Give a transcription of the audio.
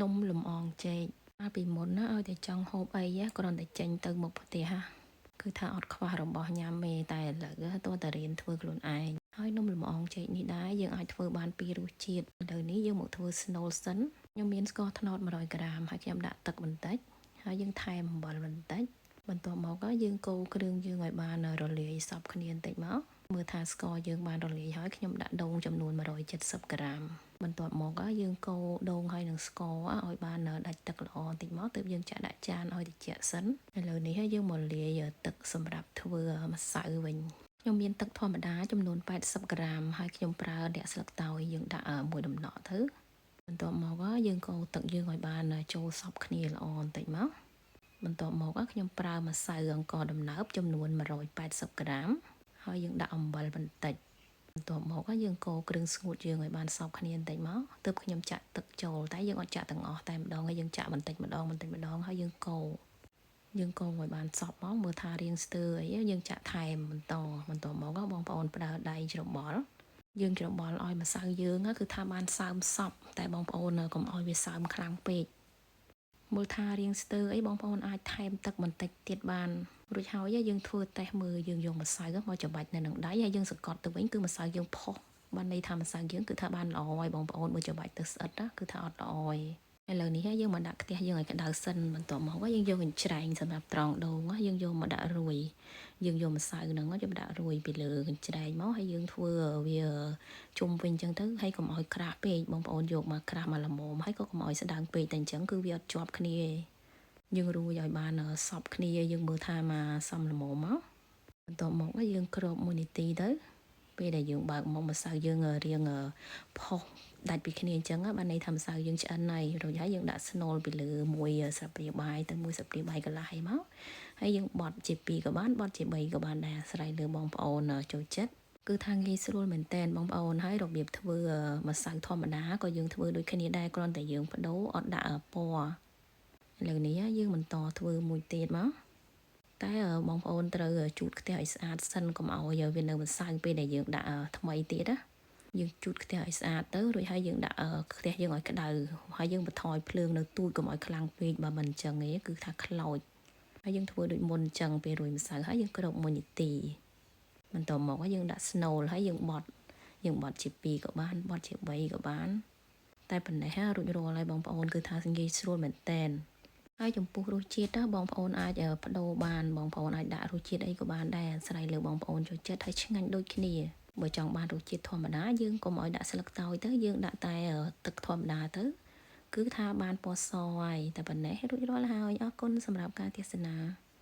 នំលម្អងចេកកាលពីមុនណាឲ្យតែចង់ហូបអីគ្រាន់តែចេញទៅមុខផ្ទះគឺថាអត់ខ្វះរបស់ញ៉ាំទេតែឥឡូវទោះតែរៀនធ្វើខ្លួនឯងហើយនំលម្អងចេកនេះដែរយើងអាចធ្វើបានពីររសជាតិឥឡូវនេះយើងមកធ្វើស្នូលសិនខ្ញុំមានស្ករត្នោត100ក្រាមហើយខ្ញុំដាក់ទឹកបន្តិចហើយយើងថែមអំបិលបន្តិចបន្ទាប់មកយើងកូរគ្រឿងយើងឲ្យបានរលាយសព្វគ្នាបន្តិចមកមើលថាស្ករយើងបានរលាយហើយខ្ញុំដាក់ដូងចំនួន170ក្រាមបន្ទាប់មកយើងកូរដូងហើយនឹងស្ករឲ្យបានដាច់ទឹកល្អបន្តិចមកទើបយើងចាក់ដាក់ចានឲ្យត្រជាក់សិនឥឡូវនេះយើងមកលាយទឹកសម្រាប់ធ្វើម្សៅវិញខ្ញុំមានទឹកធម្មតាចំនួន80ក្រាមហើយខ្ញុំប្រើអ្នកស្លឹកតើយយើងដាក់មួយដំណក់ទៅបន្ទាប់មកយើងកូរទឹកយើងឲ្យបានចូលសព្វគ្នាល្អបន្តិចមកបន្ទាប់មកខ្ញុំប្រើម្សៅអង្ករដំណើបចំនួន180ក្រាមហើយយើងដាក់អំបិលបន្តិចបន្ទាប់មកយើងកូរគ្រឿងស្ងួតយើងឲ្យបានសព្វគ្នាបន្តិចមកទើបខ្ញុំចាក់ទឹកចូលតែយើងអត់ចាក់ទាំងអស់តែម្ដងហើយយើងចាក់បន្តិចម្ដងបន្តិចម្ដងហើយយើងកូរយើងកូរឲ្យបានសព្វមកមើលថារៀងស្ទើរអីយើងចាក់ថែមបន្តបន្តមកបងប្អូនប្រើដៃច្របល់យើងច្របល់ឲ្យម្សៅយើងគឺថាបានសើមសព្វតែបងប្អូនកុំឲ្យវាសើមខ្លាំងពេកមើលថារៀងស្ទើរអីបងប្អូនអាចថែមទឹកបន្តិចទៀតបានរួចហើយយើងធ្វើតេស្តមើលយើងយកម្សៅមកច្របាច់នៅនឹងដៃហើយយើងសង្កត់ទៅវិញគឺម្សៅយើងផុសបានន័យថាម្សៅយើងគឺថាបានល្អហើយបងប្អូនមើលច្របាច់ទៅស្អិតណាគឺថាអត់ល្អឯឥឡូវនេះយើងមកដាក់ខ្ទះយើងឲ្យក្តៅសិនបន្ទាប់មកយើងយកកញ្ច្រែងសម្រាប់ត្រង់ដូងយើងយកមកដាក់រួយយើងយកម្សៅហ្នឹងយកមកដាក់រួយពីលើកញ្ច្រែងមកហើយយើងធ្វើវាជុំវិញអញ្ចឹងទៅហើយកុំឲ្យក្រាស់ពេកបងប្អូនយកមកក្រាស់មកល្មមហើយក៏កុំឲ្យស្ដើងពេកតែអញ្ចឹងគឺវាអត់ជាប់គ្នាទេយើងរួយឲ្យបានសព្វគ្នាយើងមើលថាមកសមល្មមមកបន្ទាប់មកយើងគ្រប1នាទីទៅពេលដែលយើងបើកមកម្សៅយើងរៀងផុសដាច់ពីគ្នាអញ្ចឹងបានន័យថាម្សៅយើងឆ្អិនហើយរួចហើយយើងដាក់ស្នូលពីលើមួយស្លាបព្រាបាយទៅមួយស្លាបព្រាបាយកន្លះហើយមកហើយយើងបត់ជា2ក៏បានបត់ជា3ក៏បានដែរអាស្រ័យលើបងប្អូនចូលចិត្តគឺថាងាយស្រួលមែនតែនបងប្អូនហើយរបៀបធ្វើម្សៅធម្មតាក៏យើងធ្វើដូចគ្នាដែរគ្រាន់តែយើងបដូរអត់ដាក់ពណ៌ឥឡូវនេះយើងបន្តធ្វើមួយទៀតមកតែបងប្អូនត្រូវជូតខ្ទះឲ្យស្អាតសិនកុំឲ្យវានៅម្សៅពេលដែលយើងដាក់ថ្មីទៀតណាយើងជូតខ្ទះឲ្យស្អាតទៅរួចហើយយើងដាក់ខ្ទះយើងឲ្យក្តៅហើយយើងបន្ថយភ្លើងនៅទូចកុំឲ្យខ្លាំងពេកបើមិនអញ្ចឹងទេគឺថាខ្លោចហើយយើងធ្វើដូចមុនអញ្ចឹងពេលរួយម្សៅហើយយើងគ្រប1នាទីបន្ទាប់មកយើងដាក់ស្នូលហើយយើងបត់យើងបត់ជា2ក៏បានបត់ជា3ក៏បានតែប៉ុណ្ណេះរួចរាល់ហើយបងប្អូនគឺថាងាយស្រួលមែនតែនហើយចំពោះរសជាតិណាបងប្អូនអាចបដូរបានបងប្អូនអាចដាក់រសជាតិអីក៏បានដែរអាស្រ័យលើបងប្អូនចូលចិត្តហើយឆ្ងាញ់ដូចគ្នាបើចង់បានរសជាតិធម្មតាយើងកុំឲ្យដាក់ស្លឹកតើយទៅយើងដាក់តែទឹកធម្មតាទៅគឺថាបានពណ៌សហើយតែប៉ុណ្ណេះរួចរាល់ហើយអរគុណសម្រាប់ការទស្សនា។